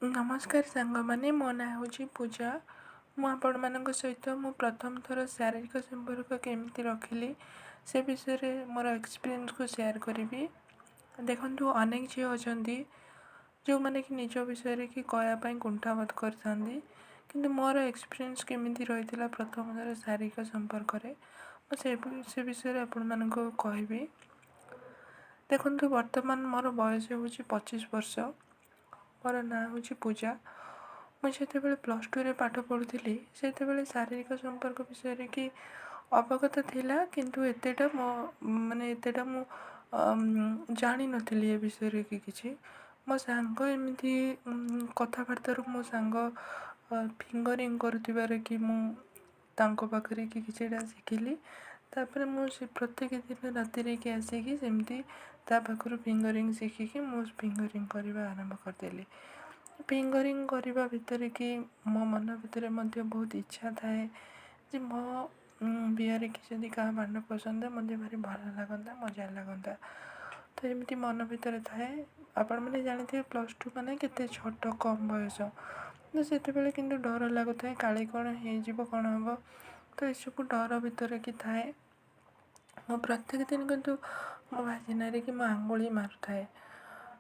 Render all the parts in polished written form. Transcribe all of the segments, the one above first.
ନମସ୍କାର ସାଙ୍ଗମାନେ, ମୋ ନାଁ ହେଉଛି ପୂଜା। ମୁଁ ଆପଣମାନଙ୍କ ସହିତ ମୁଁ ପ୍ରଥମ ଥର ଶାରୀରିକ ସମ୍ପର୍କ କେମିତି ରଖିଲି ସେ ବିଷୟରେ ମୋର ଏକ୍ସପିରିଏନ୍ସକୁ ସେୟାର କରିବି। ଦେଖନ୍ତୁ, ଅନେକ ଝିଅ ଅଛନ୍ତି ଯେଉଁମାନେ କି ନିଜ ବିଷୟରେ କି କହିବା ପାଇଁ କୁଣ୍ଠାବୋଧ କରିଥାନ୍ତି, କିନ୍ତୁ ମୋର ଏକ୍ସପିରିଏନ୍ସ କେମିତି ରହିଥିଲା ପ୍ରଥମ ଥର ଶାରୀରିକ ସମ୍ପର୍କରେ, ମୁଁ ସେ ବିଷୟରେ ଆପଣମାନଙ୍କୁ କହିବି। ଦେଖନ୍ତୁ, ବର୍ତ୍ତମାନ ମୋର ବୟସ ହେଉଛି 25 ବର୍ଷ। ମୋର ନାଁ ହେଉଛି ପୂଜା। ମୁଁ ଯେତେବେଳେ ପ୍ଲସ୍ ଟୁରେ ପାଠ ପଢ଼ୁଥିଲି, ସେତେବେଳେ ଶାରୀରିକ ସମ୍ପର୍କ ବିଷୟରେ କି ଅବଗତ ଥିଲା, କିନ୍ତୁ ଏତେଟା ମୋ ମାନେ ଏତେଟା ମୁଁ ଜାଣିନଥିଲି ଏ ବିଷୟରେ କି କିଛି। ମୋ ସାଙ୍ଗ ଏମିତି କଥାବାର୍ତ୍ତାରୁ, ମୋ ସାଙ୍ଗ ଫିଙ୍ଗରିଂ କରୁଥିବାରେ କି ମୁଁ ତାଙ୍କ ପାଖରେ କି କିଛିଟା ଶିଖିଲି। ତାପରେ ମୁଁ ସେ ପ୍ରତ୍ୟେକ ଦିନ ରାତିରେ କି ଆସିକି ସେମିତି ତା ପାଖରୁ ଫିଙ୍ଗରିଂ ଶିଖିକି ମୁଁ ଫିଙ୍ଗରିଂ କରିବା ଆରମ୍ଭ କରିଦେଲି। ଫିଙ୍ଗରିଂ କରିବା ଭିତରେ କି ମୋ ମନ ଭିତରେ ମଧ୍ୟ ବହୁତ ଇଚ୍ଛା ଥାଏ ଯେ ମୋ ବିଆରେ କି ଯଦି କାହା ବାଣ୍ଡ ପସନ୍ଦ, ମୋତେ ଭାରି ଭଲ ଲାଗନ୍ତା, ମଜା ଲାଗନ୍ତା। ତ ଏମିତି ମନ ଭିତରେ ଥାଏ। ଆପଣମାନେ ଜାଣିଥିବେ, ପ୍ଲସ୍ ଟୁ ମାନେ କେତେ ଛୋଟ, କମ୍ ବୟସ। ତ ସେତେବେଳେ କିନ୍ତୁ ଡର ଲାଗୁଥାଏ, କାଳେ କ'ଣ ହେଇଯିବ, କ'ଣ ହେବ। ତ ଏସବୁ ଡର ଭିତରେ କି ଥାଏ। ମୁଁ ପ୍ରତ୍ୟେକ ଦିନ କିନ୍ତୁ ମୋ ଭାଜିନାରେ କି ମୋ ଆଙ୍ଗୁଳି ମାରୁଥାଏ।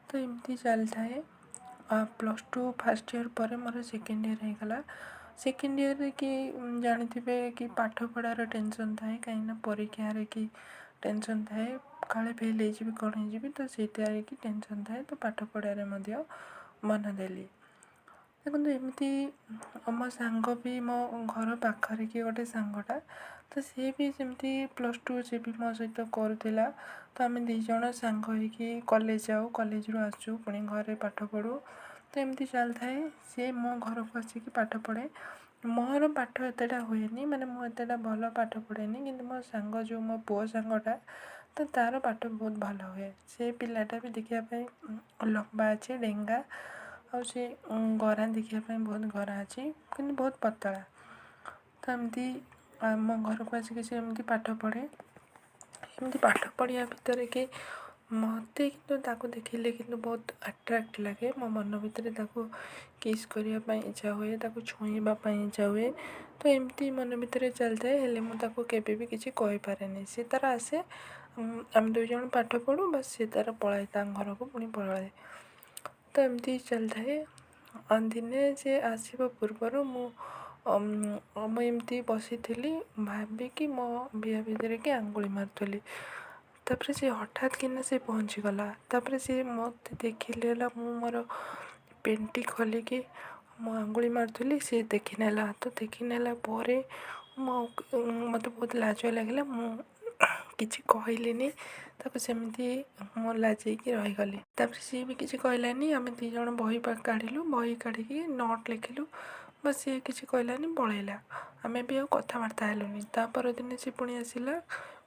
ତ ଏମିତି ଚାଲିଥାଏ। ପ୍ଲସ୍ ଟୁ ଫାର୍ଷ୍ଟ ଇୟର୍ ପରେ ମୋର ସେକେଣ୍ଡ ଇୟର୍ ହେଇଗଲା। ସେକେଣ୍ଡ ଇୟର୍ରେ କି ଜାଣିଥିବେ କି ପାଠ ପଢ଼ାର ଟେନସନ୍ ଥାଏ, କାହିଁକିନା ପରୀକ୍ଷାରେ କି ଟେନସନ୍ ଥାଏ, କାଳେ ଫେଲ୍ ହେଇଯିବି, କ'ଣ ହେଇଯିବି। ତ ସେଇଥିରେ କି ଟେନସନ୍ ଥାଏ। ତ ପାଠ ପଢ଼ାରେ ମଧ୍ୟ ମନ ଦେଲି। ଦେଖନ୍ତୁ, ଏମିତି ମୋ ସାଙ୍ଗ ବି, ମୋ ଘର ପାଖରେ କି ଗୋଟେ ସାଙ୍ଗଟା, ତ ସିଏ ବି ସେମିତି ପ୍ଲସ୍ ଟୁ ସେ ବି ମୋ ସହିତ କରୁଥିଲା। ତ ଆମେ ଦୁଇ ଜଣ ସାଙ୍ଗ ହେଇକି କଲେଜ ଯାଉ, କଲେଜରୁ ଆସୁ, ପୁଣି ଘରେ ପାଠ ପଢ଼ୁ। ତ ଏମିତି ଚାଲିଥାଏ। ସିଏ ମୋ ଘରକୁ ଆସିକି ପାଠ ପଢ଼େ। ମୋର ପାଠ ଏତେଟା ହୁଏନି, ମାନେ ମୁଁ ଏତେଟା ଭଲ ପାଠ ପଢ଼େନି, କିନ୍ତୁ ମୋ ସାଙ୍ଗ ଯେଉଁ ମୋ ପୁଅ ସାଙ୍ଗଟା, ତ ତା'ର ପାଠ ବହୁତ ଭଲ ହୁଏ। ସେ ପିଲାଟା ବି ଦେଖିବା ପାଇଁ ଲମ୍ବା ଅଛି, ଡେଙ୍ଗା, ଆଉ ସେ ଗୋରା, ଦେଖିବା ପାଇଁ ବହୁତ ଗୋରା ଅଛି, କିନ୍ତୁ ବହୁତ ପତଳା। ତ ଏମିତି ମୋ ଘରକୁ ଆସିକି ସେ ଏମିତି ପାଠ ପଢ଼େ। ଏମିତି ପାଠ ପଢ଼ିବା ଭିତରେ କି ମୋତେ କିନ୍ତୁ ତାକୁ ଦେଖିଲେ କିନ୍ତୁ ବହୁତ ଆଟ୍ରାକ୍ଟ ଲାଗେ। ମୋ ମନ ଭିତରେ ତାକୁ କିସ୍ କରିବା ପାଇଁ ଇଚ୍ଛା ହୁଏ, ତାକୁ ଛୁଇଁବା ପାଇଁ ଇଚ୍ଛା ହୁଏ। ତ ଏମିତି ମନ ଭିତରେ ଚାଲିଥାଏ, ହେଲେ ମୁଁ ତାକୁ କେବେ ବି କିଛି କହିପାରେନି। ସେ ତା'ର ଆସେ, ଆମେ ଦୁଇ ଜଣ ପାଠ ପଢ଼ୁ, ବାସ୍, ସେ ତା'ର ପଳାଏ, ତାଙ୍କ ଘରକୁ ପୁଣି ପଳାଏ। ତ ଏମିତି ଚାଲିଥାଏ। ଦିନେ ସେ ଆସିବା ପୂର୍ବରୁ ମୁଁ ଏମିତି ବସିଥିଲି, ଭାବିକି ମୋ ବିଆ ଭିତରେ କି ଆଙ୍ଗୁଳି ମାରୁଥିଲି। ତାପରେ ସେ ହଠାତ୍ କିନା ସେ ପହଞ୍ଚିଗଲା। ତାପରେ ସେ ମୋତେ ଦେଖିଦେଲା। ମୁଁ ମୋର ପେଣ୍ଟି ଖୋଲିକି ମୁଁ ଆଙ୍ଗୁଳି ମାରୁଥିଲି, ସେ ଦେଖିନେଲା। ତ ଦେଖିନେଲା ପରେ ମୁଁ ମୋତେ ବହୁତ ଲାଜ ଲାଗିଲା। ମୁଁ କିଛି କହିଲିନି ତାକୁ, ସେମିତି ମୁଁ ଲାଜେଇକି ରହିଗଲି। ତାପରେ ସିଏ ବି କିଛି କହିଲାନି। ଆମେ ଦୁଇ ଜଣ ବହି କାଢ଼ିଲୁ, ବହି କାଢ଼ିକି ନୋଟ୍ ଲେଖିଲୁ, ବାସ୍। ସିଏ କିଛି କହିଲାନି, ପଳେଇଲା। ଆମେ ବି ଆଉ କଥାବାର୍ତ୍ତା ହେଲୁନି। ତା ପରଦିନ ସେ ପୁଣି ଆସିଲା,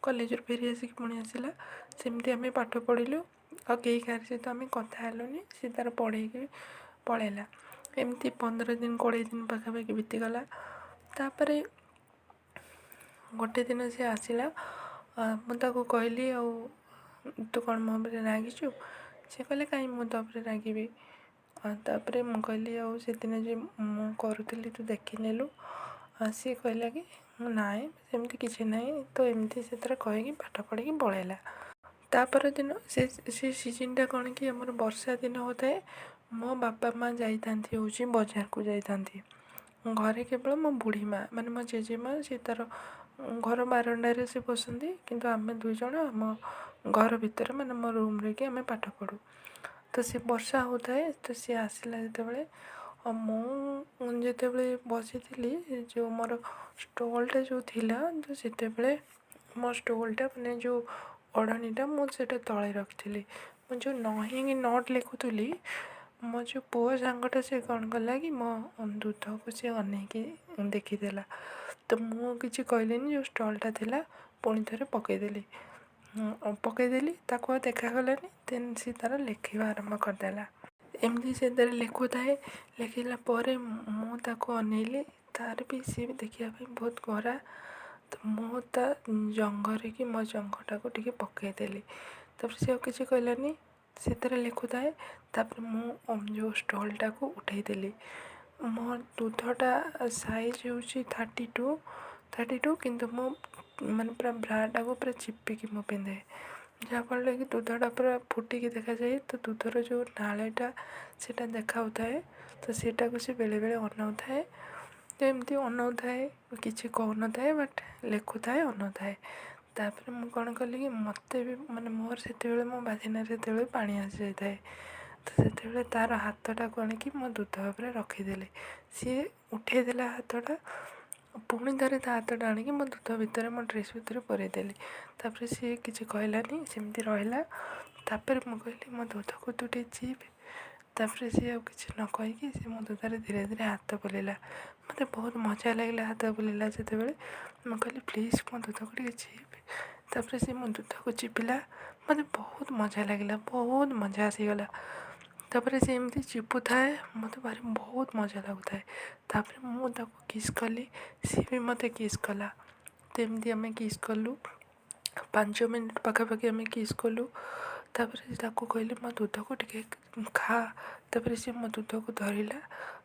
କଲେଜରୁ ଫେରି ଆସିକି ପୁଣି ଆସିଲା। ସେମିତି ଆମେ ପାଠ ପଢ଼ିଲୁ, ଆଉ କେହି କାହାରି ସହିତ ଆମେ କଥା ହେଲୁନି। ସେ ତା'ର ପଢ଼େଇକି ପଳେଇଲା। ଏମିତି 15 ଦିନ 20 ଦିନ ପାଖାପାଖି ବିତିଗଲା। ତାପରେ ଗୋଟେ ଦିନ ସେ ଆସିଲା। ମୁଁ ତାକୁ କହିଲି, ଆଉ ତୁ କ'ଣ ମୋ ଉପରେ ରାଗିଛୁ? ସେ କହିଲେ, କାହିଁ ମୁଁ ତୋ ଉପରେ ରାଗିବି? ତାପରେ ମୁଁ କହିଲି, ଆଉ ସେଦିନ ଯେ ମୁଁ କରୁଥିଲି ତୁ ଦେଖିନେଲୁ? ସିଏ କହିଲା କି ନାଇଁ, ସେମିତି କିଛି ନାହିଁ। ତ ଏମିତି ସେ ତାର କହିକି ପାଠ ପଢ଼ିକି ପଳେଇଲା। ତା ପରଦିନ ସେ ସିଜିନ୍ଟା କ'ଣ କି ଆମର ବର୍ଷା ଦିନ ହେଉଥାଏ। ମୋ ବାପା ମା ଯାଇଥାନ୍ତି, ହେଉଛି ବଜାରକୁ ଯାଇଥାନ୍ତି। ଘରେ କେବଳ ମୋ ବୁଢ଼ୀ ମା, ମାନେ ମୋ ଜେଜେମା, ସେ ତା'ର ଘର ବାରଣ୍ଡାରେ ସେ ବସନ୍ତି, କିନ୍ତୁ ଆମେ ଦୁଇ ଜଣ ଆମ ଘର ଭିତରେ, ମାନେ ମୋ ରୁମ୍ରେ କି ଆମେ ପାଠ ପଢ଼ୁ। ତ ସେ ବର୍ଷା ହେଉଥାଏ। ତ ସିଏ ଆସିଲା ଯେତେବେଳେ, ଆଉ ମୁଁ ଯେତେବେଳେ ବସିଥିଲି, ଯେଉଁ ମୋର ଷ୍ଟଲ୍ଟା ଯେଉଁ ଥିଲା, ତ ସେତେବେଳେ ମୋ ଷ୍ଟଲ୍ଟା, ମାନେ ଯେଉଁ ଓଢ଼ଣୀଟା, ମୁଁ ସେଇଟା ତଳେ ରଖିଥିଲି। ମୁଁ ଯେଉଁ ନହିଁକି ନୋଟ୍ ଲେଖୁଥିଲି, ମୋ ଯେଉଁ ପୁଅ ସାଙ୍ଗଟା, ସେ କ'ଣ କଲା କି ମୋ ଦୁଧକୁ ସେ ଅନେଇକି ଦେଖିଦେଲା। ତ ମୁଁ କିଛି କହିଲିନି। ଯେଉଁ ଷ୍ଟଲ୍ଟା ଥିଲା, ପୁଣି ଥରେ ପକାଇଦେଲି, ପକାଇଦେଲି, ତାକୁ ଆଉ ଦେଖାଗଲାନି। ଦେନ୍ ସେ ତା'ର ଲେଖିବା ଆରମ୍ଭ କରିଦେଲା। ଏମିତି ସେ ତାର ଲେଖୁଥାଏ। ଲେଖିଲା ପରେ ମୁଁ ତାକୁ ଅନେଇଲି। ତାର ବି, ସିଏ ବି ଦେଖିବା ପାଇଁ ବହୁତ ଗୋରା। ତ ମୁଁ ତା ଜଙ୍ଘରେ କି ମୋ ଜଙ୍ଘଟାକୁ ଟିକେ ପକାଇଦେଲି। ତାପରେ ସେ ଆଉ କିଛି କହିଲାନି। ସେଥିରେ ଲେଖୁଥାଏ। ତାପରେ ମୁଁ ଯେଉଁ ଷ୍ଟଲ୍ଟାକୁ ଉଠେଇଦେଲି। ମୋ ଦୁଧଟା ସାଇଜ୍ ହେଉଛି 32, 32, କିନ୍ତୁ ମୁଁ ମାନେ ପୁରା ବ୍ରାଟାକୁ ପୁରା ଚିପିକି ମୁଁ ପିନ୍ଧେ, ଯାହାଫଳରେ କି ଦୁଧଟା ପୁରା ଫୁଟିକି ଦେଖାଯାଏ। ତ ଦୁଧର ଯେଉଁ ନାଳିଟା ସେଇଟା ଦେଖାଉଥାଏ। ତ ସେଇଟାକୁ ସେ ବେଳେବେଳେ ଅନଉଥାଏ। ତ ଏମିତି ଅନଉଥାଏ, କିଛି କହୁନଥାଏ, ବଟ୍ ଲେଖୁଥାଏ, ଅନଉଥାଏ। ତାପରେ ମୁଁ କ'ଣ କଲି କି ମୋତେ ବି ମାନେ ମୋର ସେତେବେଳେ ମୋ ଭାଜିନାରେ ସେତେବେଳେ ପାଣି ଆସିଯାଇଥାଏ। ତ ସେତେବେଳେ ତା'ର ହାତଟାକୁ ଆଣିକି ମୋ ଦୁଧ ଉପରେ ରଖିଦେଲି। ସିଏ ଉଠେଇଦେଲା ହାତଟା। ପୁଣି ଥରେ ତା ହାତଟା ଆଣିକି ମୋ ଦୁଧ ଭିତରେ, ମୋ ଡ୍ରେସ୍ ଭିତରେ ପୁରେଇ ଦେଲି। ତାପରେ ସିଏ କିଛି କହିଲାନି, ସେମିତି ରହିଲା। ତାପରେ ମୁଁ କହିଲି, ମୋ ଦୁଧକୁ ତୁ ଟିକେ ଚିପ୍। ତାପରେ ସିଏ ଆଉ କିଛି ନ କହିକି ସେ ମୋ ଦୁଧରେ ଧୀରେ ଧୀରେ ହାତ ବୁଲେଇଲା। ମୋତେ ବହୁତ ମଜା ଲାଗିଲା। ହାତ ବୁଲେଇଲା ଯେତେବେଳେ, ମୁଁ କହିଲି, ପ୍ଲିଜ୍ ମୋ ଦୁଧକୁ ଟିକେ ଚିପ୍। ତାପରେ ସେ ମୋ ଦୁଧକୁ ଚିପିଲା। ମୋତେ ବହୁତ ମଜା ଲାଗିଲା, ବହୁତ ମଜା ଆସିଗଲା। ତାପରେ ସେ ଏମିତି ଚିପୁଥାଏ, ମୋତେ ଭାରି ବହୁତ ମଜା ଲାଗୁଥାଏ। ତାପରେ ମୁଁ ତାକୁ କିସ୍ କଲି, ସିଏ ବି ମୋତେ କିସ୍ କଲା। ତ ଏମିତି ଆମେ କିସ୍ କଲୁ, 5 ମିନିଟ୍ ପାଖାପାଖି ଆମେ କିସ୍ କଲୁ। ତାପରେ ତାକୁ କହିଲି, ମୋ ଦୁଧକୁ ଟିକେ ଖା। ତାପରେ ସେ ମୋ ଦୁଧକୁ ଧରିଲା।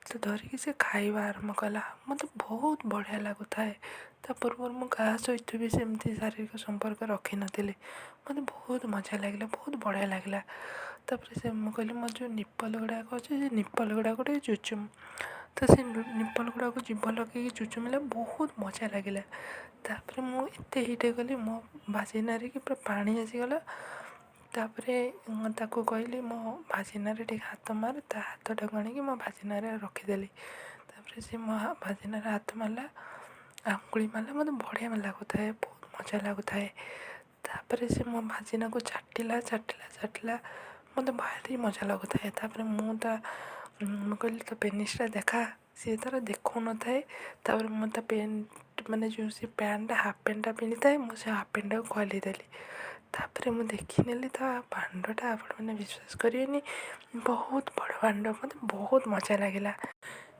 ତ ଧରିକି ସେ ଖାଇବା ଆରମ୍ଭ କଲା। ମୋତେ ବହୁତ ବଢ଼ିଆ ଲାଗୁଥାଏ। ତା ପୂର୍ବରୁ ମୁଁ କାହା ସହିତ ବି ସେମିତି ଶାରୀରିକ ସମ୍ପର୍କ ରଖିନଥିଲି। ମୋତେ ବହୁତ ମଜା ଲାଗିଲା, ବହୁତ ବଢ଼ିଆ ଲାଗିଲା। ତାପରେ ସେ ମୁଁ କହିଲି, ମୋର ଯେଉଁ ନିପଲ୍ ଗୁଡ଼ାକ ଅଛି, ସେ ନିପଲ୍ ଗୁଡ଼ାକ ଟିକେ ଚୁଚୁମ। ତ ସେ ନିପଲ୍ ଗୁଡ଼ାକୁ ଜିଭ ଲଗେଇକି ଚୁଚୁମିଲା, ବହୁତ ମଜା ଲାଗିଲା। ତାପରେ ମୁଁ ଏତେ ହିଟ୍ ହେଇଗଲି, ମୋ ଭାଜିନାରେ କି ପୁରା ପାଣି ଆସିଗଲା। ତାପରେ ମୁଁ ତାକୁ କହିଲି, ମୋ ଭାଜିନାରେ ଟିକେ ହାତ ମାର। ତା ହାତଟାକୁ ଆଣିକି ମୋ ଭାଜିନାରେ ରଖିଦେଲି। ତାପରେ ସେ ମୋ ଭାଜିନାରେ ହାତ ମାରିଲା, ଆଙ୍ଗୁଳି ମାରିଲା। ମୋତେ ବଢ଼ିଆ ଲାଗୁଥାଏ, ବହୁତ ମଜା ଲାଗୁଥାଏ। ତାପରେ ସେ ମୋ ଭାଜିନାକୁ ଚାଟିଲା, ଚାଟିଲା, ଚାଟିଲା। ମୋତେ ଭାରି ମଜା ଲାଗୁଥାଏ। ତାପରେ ମୁଁ କହିଲି, ତୋ ପେନିସ୍ଟା ଦେଖା। ସିଏ ତାର ଦେଖାଉନଥାଏ। ତାପରେ ମୁଁ ତା ପେଣ୍ଟ, ମାନେ ଯେଉଁ ସେ ପ୍ୟାଣ୍ଟଟା, ହାଫ୍ ପ୍ୟାଣ୍ଟଟା ପିନ୍ଧିଥାଏ, ମୁଁ ସେ ହାଫ୍ ପ୍ୟାଣ୍ଟଟାକୁ ଖୋଲିଦେଲି। ତାପରେ ମୁଁ ଦେଖିନେଲି ତା ବାଣ୍ଡଟା। ଆପଣମାନେ ବିଶ୍ୱାସ କରିବେନି, ବହୁତ ବଡ଼ ବାଣ୍ଡ। ମୋତେ ବହୁତ ମଜା ଲାଗିଲା।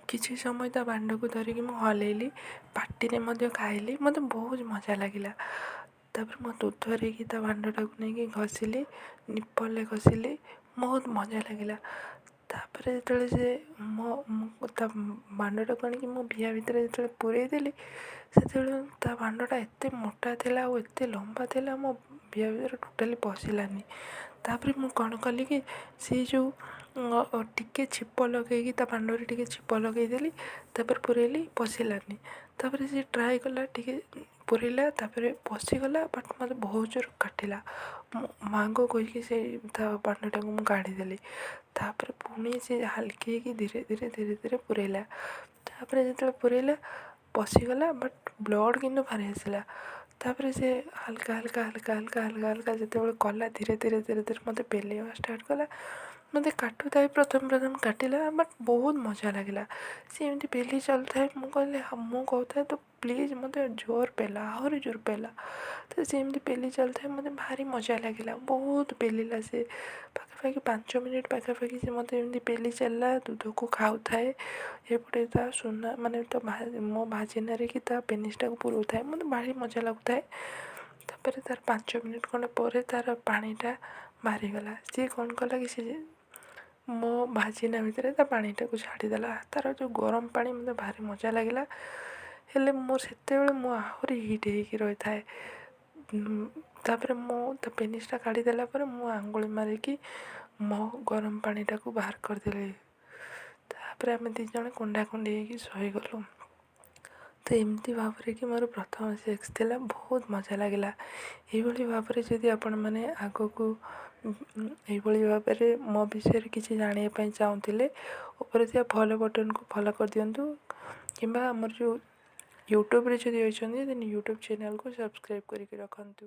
କିଛି ସମୟ ତା ବାଣ୍ଡକୁ ଧରିକି ମୁଁ ହଲେଇଲି, ପାଟିରେ ମଧ୍ୟ ଖାଇଲି। ମୋତେ ବହୁତ ମଜା ଲାଗିଲା। ତାପରେ ମୋ ଦୁଧରେ କି ତା ବାଣ୍ଡଟାକୁ ନେଇକି ଘଷିଲି, ନିପଲରେ ଘଷିଲି, ବହୁତ ମଜା ଲାଗିଲା। ତାପରେ ଯେତେବେଳେ ସେ ମୋ ମୁଁ ତା ବାଣ୍ଡଟାକୁ ଆଣିକି ମୋ ବିଆ ଭିତରେ ଯେତେବେଳେ ପୁରେଇ ଦେଲି, ସେତେବେଳେ ତା ବାଣ୍ଡଟା ଏତେ ମୋଟା ଥିଲା ଆଉ ଏତେ ଲମ୍ବା ଥିଲା, ମୋ ବିଆ ଭିତରେ ଟୋଟାଲି ପଶିଲାନି। ତାପରେ ମୁଁ କ'ଣ କଲି କି ସେଇ ଯେଉଁ ଟିକେ ଛିପ ଲଗେଇକି, ତା ବାଣ୍ଡରେ ଟିକେ ଛିପ ଲଗେଇଦେଲି। ତାପରେ ପୁରେଇଲି, ପଶିଲାନି। ତାପରେ ସେ ଟ୍ରାଏ କଲା, ଟିକେ ପୁରେଇଲା, ତାପରେ ପଶିଗଲା, ବଟ୍ ମୋତେ ବହୁତ ଜୋର କାଟିଲା। ମୁଁ ମାଆଙ୍କୁ କହିକି ସେଇ ତା ବାଣ୍ଡଟାକୁ ମୁଁ କାଢ଼ିଦେଲି। ତାପରେ ପୁଣି ସେ ହାଲକେଇକି ଧୀରେ ଧୀରେ ଧୀରେ ଧୀରେ ପୁରେଇଲା। ତାପରେ ଯେତେବେଳେ ପୁରେଇଲା, ପଶିଗଲା, ବଟ୍ ବ୍ଲଡ଼୍ କିନ୍ତୁ ବାହାରି ଆସିଲା। ତାପରେ ସେ ହାଲକା ହାଲକା ହାଲକା ହାଲକା ହାଲକା ହାଲକା ଯେତେବେଳେ କଲା, ଧୀରେ ଧୀରେ ଧୀରେ ଧୀରେ ମୋତେ ପେଲିବା ଷ୍ଟାର୍ଟ କଲା। ମୋତେ କାଟୁଥାଏ, ପ୍ରଥମେ ପ୍ରଥମେ କାଟିଲା, ବଟ୍ ବହୁତ ମଜା ଲାଗିଲା। ସେ ଏମିତି ପେଲି ଚାଲୁଥାଏ। ମୁଁ କହିଲି, ମୁଁ କହୁଥାଏ, ତ ପ୍ଲିଜ୍ ମୋତେ ଜୋର ପେଲା, ଆହୁରି ଜୋର ପେଲା। ତ ସେ ଏମିତି ପେଲି ଚାଲୁଥାଏ। ମୋତେ ଭାରି ମଜା ଲାଗିଲା। ବହୁତ ପେଲିଲା ସେ, ପାଖାପାଖି 5 ମିନିଟ୍ ପାଖାପାଖି ସେ ମୋତେ ଏମିତି ପେଲି ଚାଲିଲା, ଦୁଧକୁ ଖାଉଥାଏ। ଏପଟେ ତା ସୁନା, ମାନେ ତା ମୋ ଭାଜିନାରେ କି ତା ପେନିସ୍ଟାକୁ ପୁରଉଥାଏ। ମୋତେ ଭାରି ମଜା ଲାଗୁଥାଏ। ତାପରେ ତାର 5 ମିନିଟ୍ ଖଣ୍ଡେ ପରେ ତାର ପାଣିଟା ବାହାରିଗଲା। ସିଏ କ'ଣ କଲା କି ସେ ମୋ ଭାଜିନା ଭିତରେ ତା ପାଣିଟାକୁ ଛାଡ଼ିଦେଲା, ତାର ଯେଉଁ ଗରମ ପାଣି। ମୋତେ ଭାରି ମଜା ଲାଗିଲା। ହେଲେ ମୁଁ ସେତେବେଳେ ମୁଁ ଆହୁରି ହିଟ୍ ହେଇକି ରହିଥାଏ। ତାପରେ ମୁଁ ତା ପେନିସ୍ଟା କାଢ଼ିଦେଲା ପରେ ମୁଁ ଆଙ୍ଗୁଳି ମାରିକି ମୋ ଗରମ ପାଣିଟାକୁ ବାହାର କରିଦେଲି। ତାପରେ ଆମେ ଦୁଇ ଜଣ କୁଣ୍ଢାକୁଣ୍ଢି ହେଇକି ଶୋଇଗଲୁ। ତ ଏମିତି ଭାବରେ କି ମୋର ପ୍ରଥମ ସେକ୍ସ ଥିଲା, ବହୁତ ମଜା ଲାଗିଲା। ଏଇଭଳି ଭାବରେ ଯଦି ଆପଣମାନେ ଆଗକୁ ଏଇଭଳି ଭାବରେ ମୋ ବିଷୟରେ କିଛି ଜାଣିବା ପାଇଁ ଚାହୁଁଥିଲେ, ଉପରେ ଥିବା ଫଲୋ ବଟନ୍କୁ ଫଲୋ କରିଦିଅନ୍ତୁ, କିମ୍ବା ଆମର ଯେଉଁ ୟୁଟ୍ୟୁବରେ ଯଦି ଅଛନ୍ତି, ଦେନ୍ ୟୁଟ୍ୟୁବ୍ ଚ୍ୟାନେଲ୍କୁ ସବସ୍କ୍ରାଇବ୍ କରିକି ରଖନ୍ତୁ।